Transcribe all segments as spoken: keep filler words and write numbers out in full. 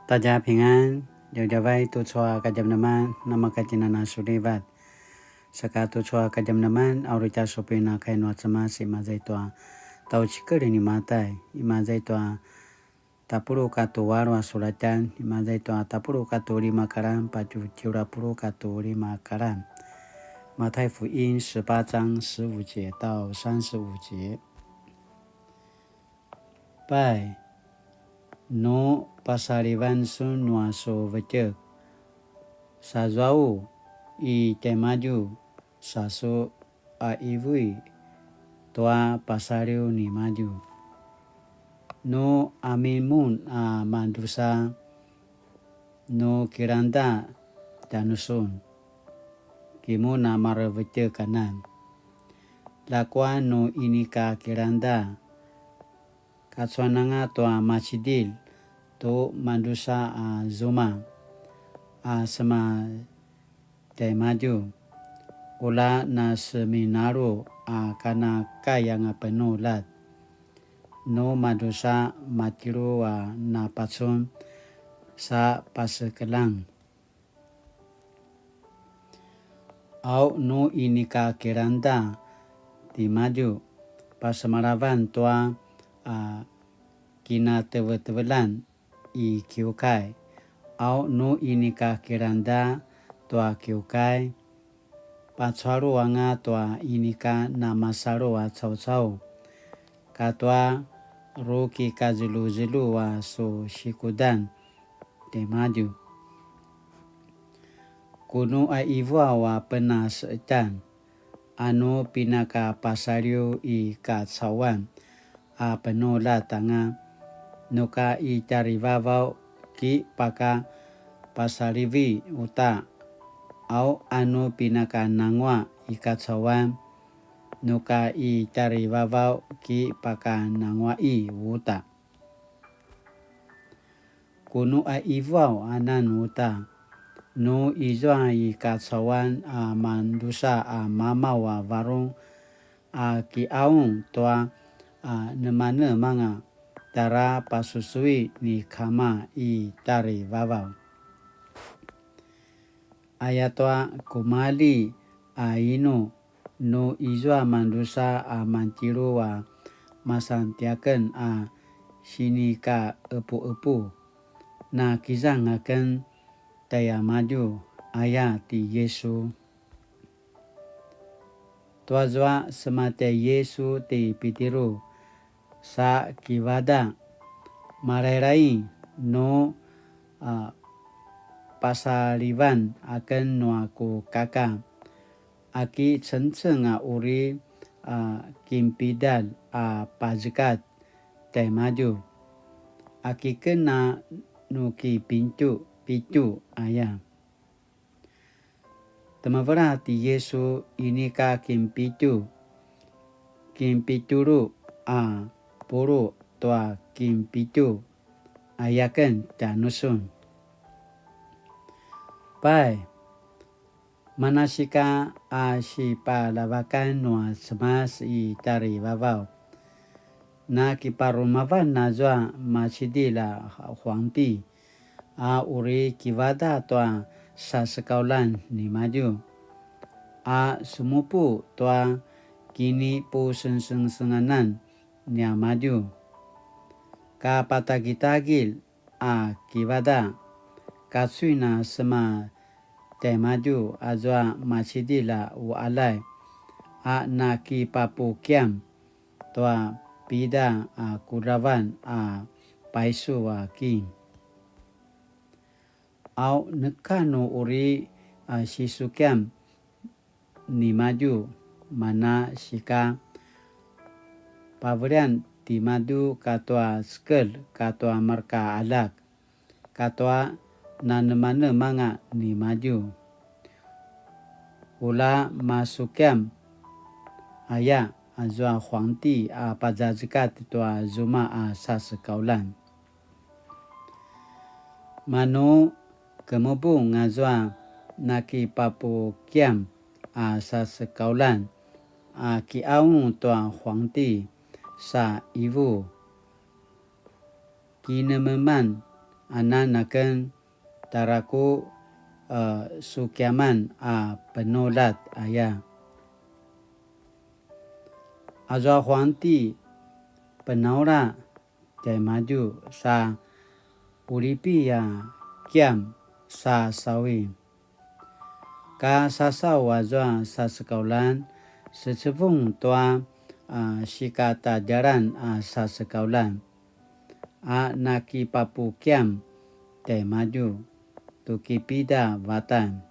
大家平安, djavadjavay tucu a kadjamadjaman, namakatjinana sulivat. Saka tucu a kadjamadjaman, a uri tja supin a kai nua Cemas imaza i tua tjaucikel ni Matai, imaza i tua tapuluq katua alu a sulatjan, imaza i tua tapuluq katua lima kalan, patje tjelu a puluq katua lima kalan. 馬太福音十八章十五節到三十五節。 Pai, nu pasalivan sun nua su vetjek, sa zuau i tjaimadju, sa su a ivui tua pasaliw nimadju. Nu amin mun a madrusa, nu kilangda tjanusun, ki mun a marevetjek anan. Ljakua nu inika kilangda, kacuananga tua macidilj tu madrusa a zuma, a sema tjaimadju, ula na seminalu a kana kai anga penuljat. Nu madrusa matjelu a na pacun sa pasekeljang. Au nu inika kilangda timadju, pasemalavan tua a kinatevetevelan i kiukai. Au nu inika kilangda tua kiukai, pacualu anga tua inika namasalu a caucau, katua rukikazeluzelu a su sikudan timadju. Kunu a ivuaw a penasetan, anu pinakapasaliw i kacauan a penuljat anga, nuka i tjarivavaw ki paka pasalivi uta, au anu pinakanangua i kacauan, nuka i tjarivavaw ki pakanangua'i uta. Kunu a ivuaw anan uta, nu izua i kacauan a mandrusa a mamaw a varung a kiaung tua a nemanemanga tjara pasusui ni kama i tjarivavaw. Ayatua kumalji a inu, nu izua mandrusa a mantjelu a masan tiaken a sinikaepuepu, na kizang aken tjaiamadju, aya ti Yisu. Tuazua sema tjai Yisu ti Pitiru, sa kivadaq, malailai nu a pasalivan aken nua ku kaka, aki cengceng a uri a kinpidalj a pazekat tjaimadju, aki ken a nu ki pintu, pitu aya. Temevela ti Yisu inika kinpitju, kinpitjulu a pulu tua kinpitju, ayaken tjanusun. Pai, manasika a sipalavakan nua Cemas i tjarivavaw. Na kiparumavan azua macidilj a huangti, a uri kivadaq tua sasekaulan nimadju, a semupu tua kinipusengsengsenganan niamadju. Kapatagitagilj a kivadaq, kacuin a sema tjaimadju azua macidilj a uqaljay, a nakipapukiam tua pida a kudravan a paisu a king. Au neka nu uri a sisukiam nimadju, manasika pavelian timadju katua cekelj katua marka aljak, katua nanemanemanga nimadju. Ula masukiam aya azua huangti a pazazekat tua zuma a sasekaulan. Manu kemubung azua nakipapukiam a sasekaulan a kiaung tua huangti sa ivu. Kinememan anan aken tjara ku, e, sukiaman a penuljat aya. Azua huangti penaula tjaimadju sa ulipi a kiam sa sawi. Ka sasaw azua sasekaulan, secevung tua, a, sikatadjalan a sasekaulan, a nakipapukiam tjaimadju tu kipida vatan.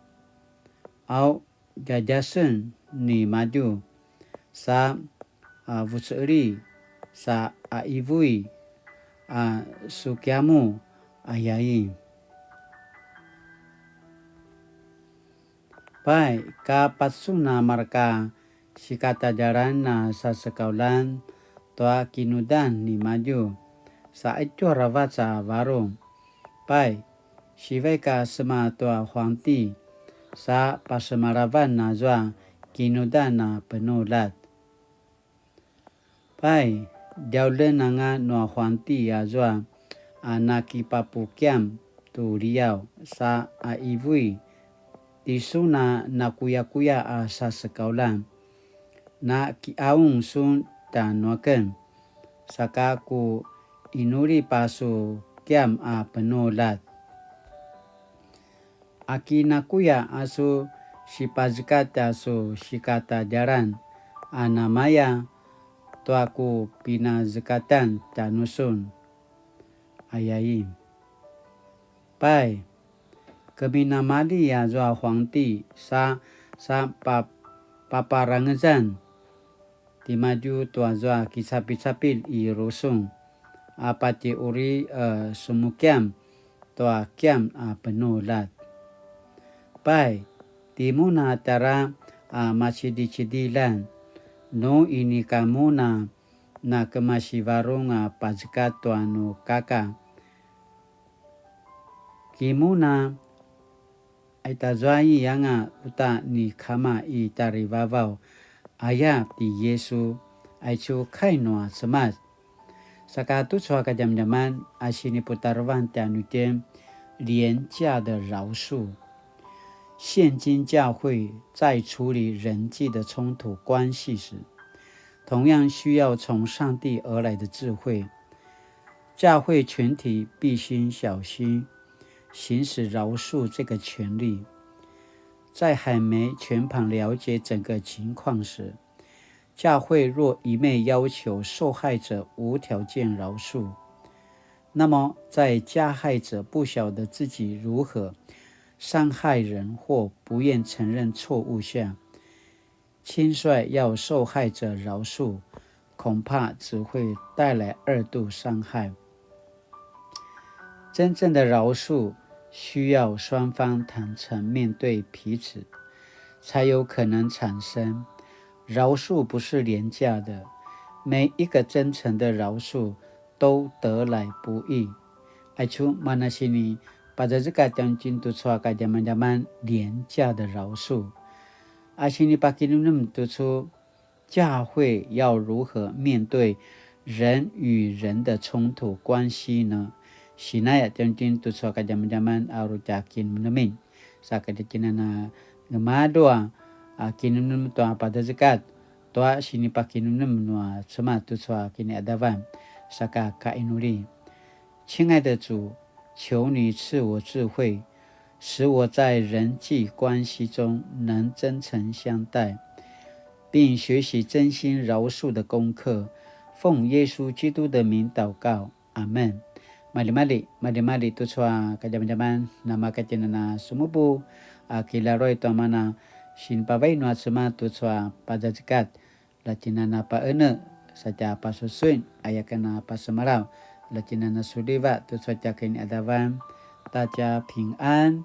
Au djadjasen nimadju sa, a, vuceqeli sa a ivui a sukiamu ayai. Pai, ka pacun a marka sikatadjalan a sasekaulan tua kinudan nimadju sa itju aravac a varung. Pai, sivaik a sema tua huangti sa pasemalavan azua kinudan a penuljat. Pai, djaulen anga nua huangti azua a nakipapukiam tu liaw sa a ivui, tisun a nakuyakuya a sasekaulan, na kiaung sun tjanuaken, saka ku inulip a su kiam a penuljat. Aki nakuya a su sipazekat a su sikatadjalan, a namaya tua ku pinazekatan tjanusun? Ayai. Pai, keminamali azua huangti sa, sa pa-, paparangezan timadju tuazua kicapicapilj i rusung, a patje uri, e, semukiam tua kiam a penuljat. Pai, timun a tjara a macidicidiljan, nu inika mun a nakemasivarung a pazekat tua nu kaka. Kimun a, aitazua i anga uta ni Kama i tjarivavaw, aya ti Yisu, aicu kai nua Cemas. Saka tucu a kadjamadjaman a siniputarevan tjanuitjen, 廉价的饶恕。现今教会在处理人际的冲突关系时，同样需要从上帝而来的智慧。教会群体必须小心行使饶恕这个权利，在还没全盘了解整个情况时，教会若一昧要求受害者无条件饶恕，那么在加害者不晓得自己如何伤害人或不愿承认错误下，轻率要受害者饶恕，恐怕只会带来二度伤害。真正的饶恕需要双方坦诚面对彼此，才有可能产生。饶恕不是廉价的，每一个真诚的饶恕都得来不易。Aicu mana sini pazazekatj tjanuitjen tucu a kadjamadjaman 廉价的饶恕. A sinipakinemnem tucu, 教会要如何面对人与人的冲突关系呢？Sinaya tjanuitjen tucu a kadjamadjaman a uri tja kinemnemen. Sa ka tja kinana ngemadu a, a, kinemnem tua pazazekatj, tua sinipakinemnem nua Cemas tucu a kiniadavan, saka kainuli. 亲爱的主，求你赐我智慧，使我在人际关系中能真诚相待，并学习真心饶恕的功课。奉耶稣基督的名祷告，阿们。Maljimalji, maljimalji tucu a kadjamadjaman, namaka tjinana sumupu, a, kilaruay tua mana, sinipavai nua Cemas tucu a pazazekatj, la tjinana paene, sa tja pasusuin, aya ken a pasemalaw, la tjinana suliva, tucu a tja kiniadavan, ta tja 平安,